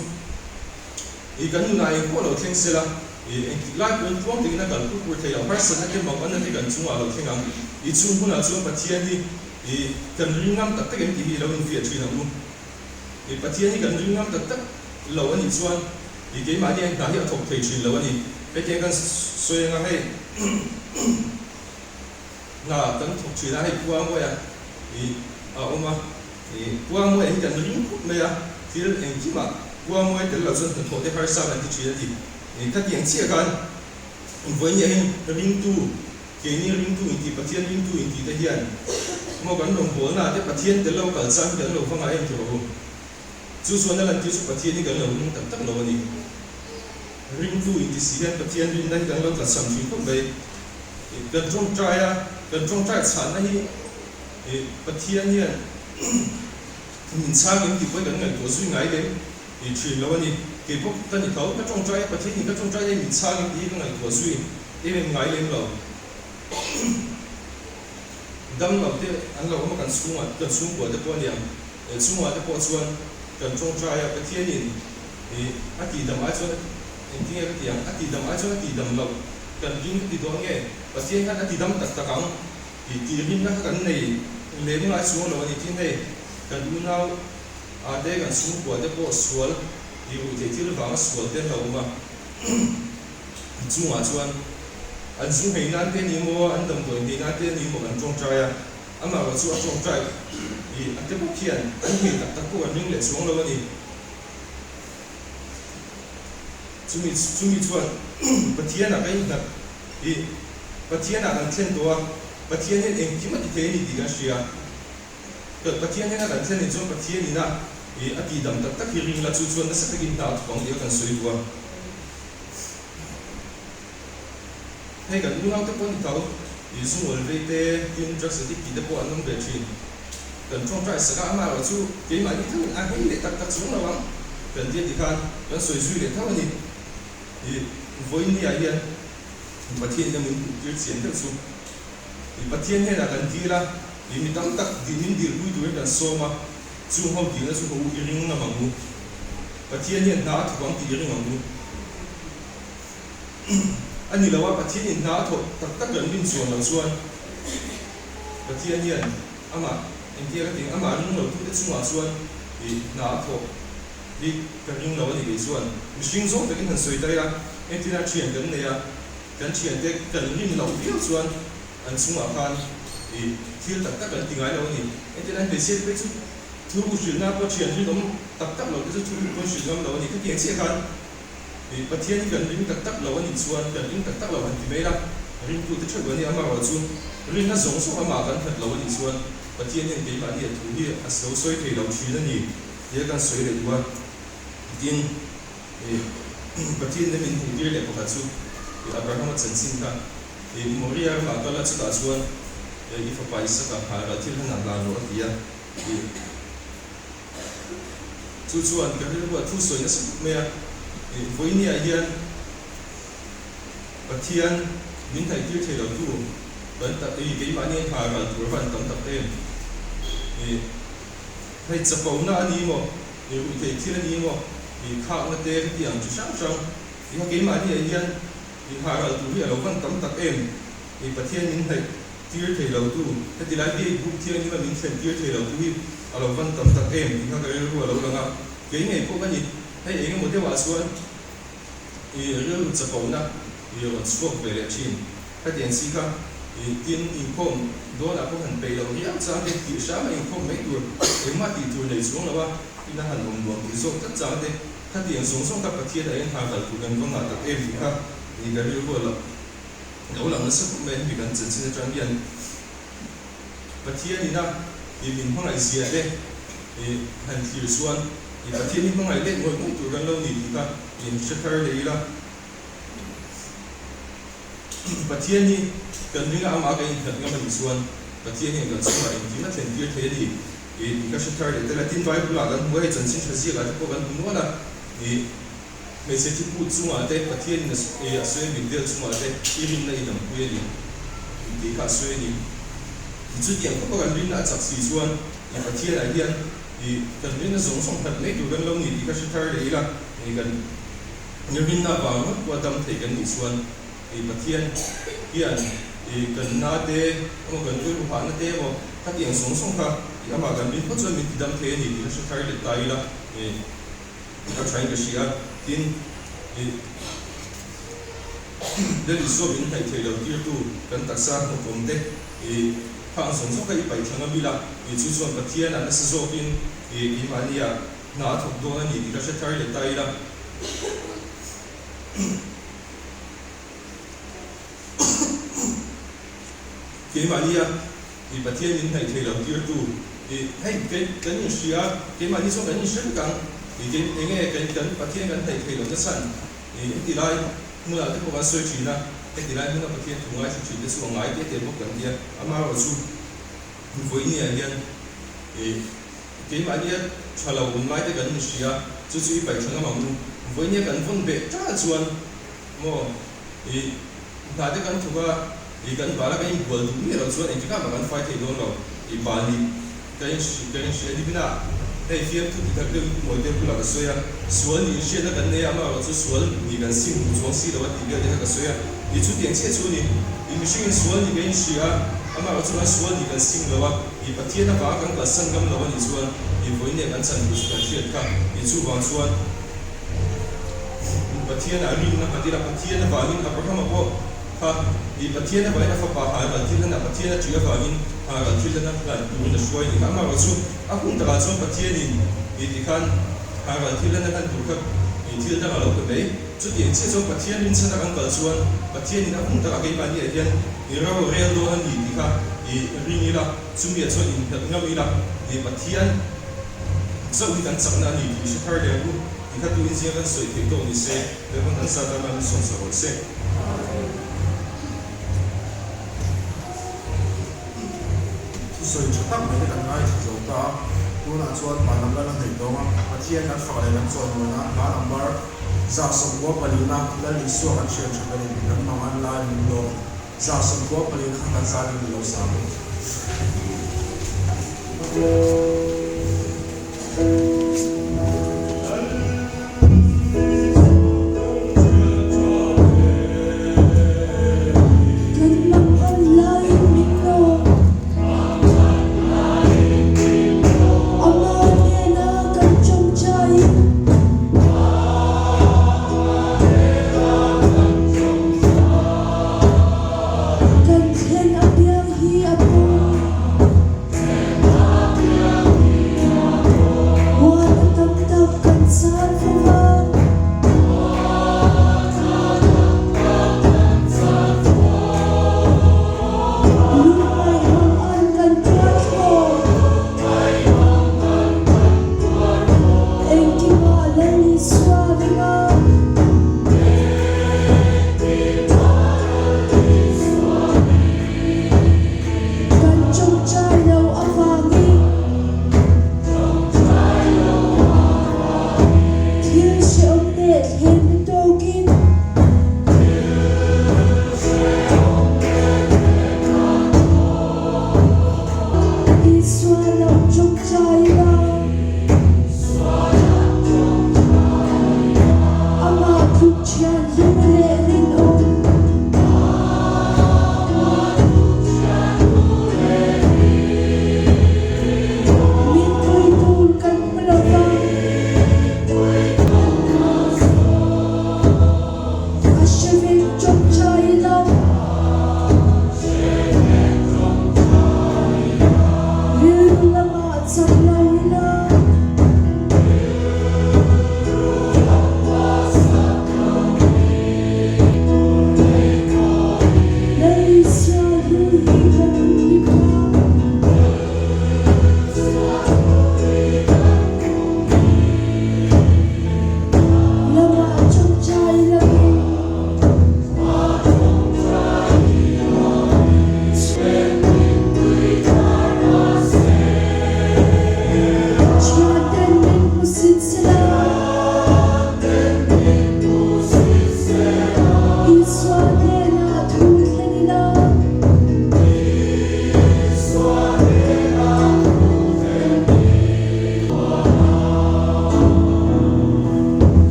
I kan nunah eng pawh lo thleng sela, i engtik lai pawhin tluang takin a kal pur pur thei lo. Harsatna te mauhana te kan chungah a lo thleng ang. I chung hunah chuan Pathian hi i kan ring ngam tak tak em tih hi i lo infiah thin ang u. I Pathian hi kan ring ngam tak tak lo a nih chuan i keimahni a hna hi a thawk thei thin lo a ni. Hetiang kan sawi anga hei hna kan thawk thin a, hei Puangawiah i a awm a. I Puangawiah hi kan ring khawp mai a, thil engkimah Puangawi tel lo chuan hnathawh te harsa kan ti thin a ti. I khatiang chiah khan vawinia hian ringtu, keini ringtu intih, Pathian ringtu intih te hian maw kan rawngbawlnaah te Pathian tel lo kal chang hi kan lo va ngai em ti rawh u. Chu chuan a lantir chu Pathian hi kan lo ring tak tak lo a ni. Ringtu inti si hian Pathian rinna hi kan lo tlachham thin khawp mai. Kan tawngtai a, kan tawngtai chhanna hi I Pathian hian min chhang em tih pawhin kan ngaihtuah zui ngai lem i thin lo a ni. Kei pawh ka ni tho, ka tawngtai a, Pathian in ka tawngtai hian min chhang em tih hi ka ngaihtuah zui em em ngai lem lo. Dam lo te an lo awm a kan chhungah, kan chhungkua te pawh a niang, chhungah te pawh chuan kan tawngtai a, Pathian in i a tihdam ai chuan engtin nge ka ti ang, a tihdam ai chuan a tihdam loh kan ring ka ti dawn nge, Pathian khan a tidam tak tak ang. Tih tih rinna kha kan nei lem ngai chuang lo a ni tin hei kan unau ah te kan chhungkua te pawh sual tih ruh theih thil vanga sual te an lo awm a chungah chuan an zu hei nan te ni maw an damdawi hei nan te ni maw kan tawngtai a amaherawh chu a tawngtai ih a te bawk hian an hei tak tak pawh kan ring leh chuang lo a ni chumi chumi chuan Pathian ah ka innghat Ih, Pathianah kan thlen tawh a, Pathian hian engkim a ti thei a ni tih kan hria. Pathian hian a kan thlen in chuan Pathian ina ih a tihdam tak tak hi ring la chu chuan nasa takin hna a thawk ang tih kha kan sawi duh a. Hei kan unaute pawh an ni tho, ih zungawl vei te, tin drugs addict tih te pawh an awm ve thin. Kan tawngtai sak a, amaherawh chu keimahni theuhin a hei leh tak tak chuang lo ang kan tia tikhan kan sawi zui leh tho a ni. Ih, vawiin-ah hian Pathian hian min hmuhtir chian deuh chu. Ih, Pathian hnenah kan dil a, ih, mi tam tak dil min dilpui turin kan sawm a, chung ho dilna chu ka u i ring ngam ang u. Pathian hian hna a thawk ang tih i ring ang u. A ni lo a, Pathianin hna a thawk tak tak kan rin chuan loh chuan Pathian hian amah engtia ka tih ang, amah ring lotute chungah chuan ih, hna a thawk. Hi ka ring lo a ni kei chuan mihring zawng takin han sawi ta ila, entirah thian kan nei a, kan thiante kan rin loh viau chuan an chungah khan ih thil tak tak kan ti ngai lo a ni. Entirah hmeichhia te phei chu thu hrilhna pawh thian rinawm tak tak lo te chu thu pawh hrilh ngam lo a ni. Khatiang chiah khan ih Pathian hi kan ring tak tak lo a nih chuan kan ring tak tak lo han ti mai ila, ringtute theuh kan ni amaherawh chu rinna zawng zawng amah kan nghat lo a nih chuan Pathian hian keimahni a thu hi a lo sawi thei lo thin a ni. Tia kan sawi leh duh a, tin, ih, Pathian nen min hmuhtir leh pakhat chu, ih, Abrahama chanchin kha, ih, Moria ramah kal a, chutah chuan, ih, i fapa Isaka hmai ral thil hlan ah hlan rawh a ti a, ih, chu chuan ka rilru a thu sawi nasa khawp mai a, ih, vawinia hian Pathian min hnaihtir thei lo tu kan tak, ih, keimahni an hmai ral tur va an tam tak em, ih. Hei chapona a ni maw? I ruih theih thil a ni maw? I khakna te hetiang chi hrang hrang. Ti kha keimahni ah hian i hah ral tur hi a lo van tam tak em? I Pathian min hnaih tir thei lo tu, heti lai biak buk thianghlim a min thlen tir thei lo tu hi a lo van tam tak em? Ti kha ka rilru a lo lang a, kei ngei pawh ka ni. Hei eng emaw deuhah chuan i rilru chapona i rawn chhuak ve leh thin. Hetiang si kha i tin inkhawm dawnah pawh han peih loh riau chang te tih hram a inkhawm mai tur engmah tih tur nei chuang lo a, ina han awm nuam tih zawk tlat chang te khatiang zawng zawng kha Pathian a inhar kal tur kan va ngah tak em tih kha i ka rilru a lo lang nasa khawp mai a, hemi kan chanchin atang hian Pathian ina i min hmangaih zia te i han thlir chuan i Pathian hi hmangaih let ngawih ngawih tur kan lo ni tih kha i hre thar leh ila. Pathian hi kan ringa amah ka innghat ngam a nih chuan Pathian hian kan chungah engkim a thlen tir thei a ni tih ka hre thar leh tel a. Tin, Bible-ah kan hmu a, hei chanchin tha ziakah te pawh kan hmu nual a, ih hmeichhe thi put chungah te Pathianin a sawi a, mitdel chungah te i rinna i dampui a ni tih kha a sawi a ni. Chutiang khawpa kan rinna a chak si chuan ih Pathianah hian ih kan rinna zawng zawng nghat mai tur kan lo ni tih ka hre thar leh ila, ih kan. Rinna vang ngawt pawh a dam thei kan nih chuan i Pathian hian i kan na te emaw kan rilru hahna te emaw khatiang sawng sawng kha i amah kan rin phawt chuan min ti dam thei a ni tih ka hre thar leh ta ila i ka thain ka hria. Tin, i Lal Isua min hnaih thei lo tirtu kan taksa hnawkawm te i khang zawng zawng kha i paih thla ngam ila i chu chuan Pathian a nasa zawkin i keimahnia Hna a thawk dawn a ni tih ka hre thar leh ta ila. Keimahnia i Pathian min hnaih thei lo tirtu i hei kei kan inhria keimahni chuan kan inhre vek ang i kei enge kan kan Pathian kan hnaih thei lo nachhan i heti lai hmunah te pawh kan sawi thin a, heti lai hmuna Pathian thu ngaithla thin te chu a ngai te te bawk kan tia amaherawhchu vawinia hian i Keimahnia tha lo awm lai te kan ni hria, chu chu i paih tha ngam ang u. Vawinia kan vawn beh ta chuan maw i hna te kan thawk a, i kan bal a kan inbual duh miah lo chuan engtikah mah kan fai thei dawn lo. I bal nih ka in ka in hria ni bina hei fiamthu ti tak deuhin Pu Mawite bulah ka sawi a, sual nih inhriatna kan nei a, amaherawh chu sual nih kan sim duh chuang si lo a tih vel te kha ka sawi a, i chutiang chiah chu ni. I mihringin sual nih ka inhria a, amaherawh chu kan sual nih kan sim lo a. I Pathian avanga kan kalsan ngam lo a nih chuan i vawi nen kan chan tur chu kan hriat kha. I chuvang chuan Pathian ah rinna nghat ila, Pathian avangin Abrahama pawh kha i Pathian avangin a fapa Hagar thil hlan ah Pathian a ṭih avangin Hagar thil hlan a hlan turin a hruai a ni kha. Amaherawh chu a hun takah chuan Pathianin i tikhan Hagar thil hlan a hlan tur kha i thil dang a lo pe mai. Chutiang chiah chuan Pathian rinchhan a kan kal chuan Pathianin a hun takah keimahni ah hian i ro rel dawn a ni tih kha i ring ila, chumi ah chuan innghat ngam ila, i Pathian chauh hi kan chakna a ni tih i hre thar leh ang u tih kha tuin zinga kan sawi theih tawk ni se, Lalpan kan sa tan a min sawm sak rawh se. Thusawi tha tak mai te kan ngaithla zo ta a, tunah chuan vanlam lal a hnaih dawng a, Pathian kan fak leh kan chawnmuan a, hla number 194 Lal Isua kan hriat tha berin kan mang an lai min lawm 194 kha kan zat in lo sa bawk. Kan mang an laiin min lawm. Amah hnena kan tawngtaiin. Kan thlen apiang hi a pawi.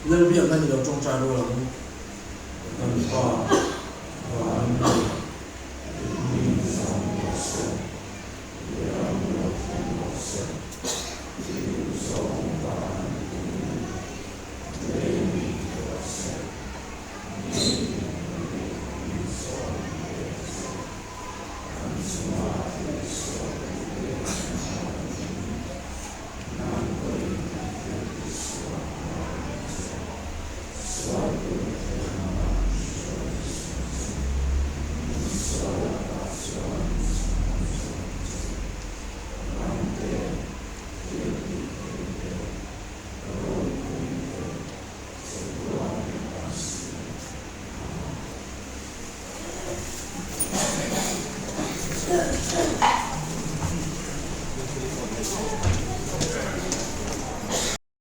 Lalbiakna ni lo tawngtai rual ang u. Kan Pa, Van mi.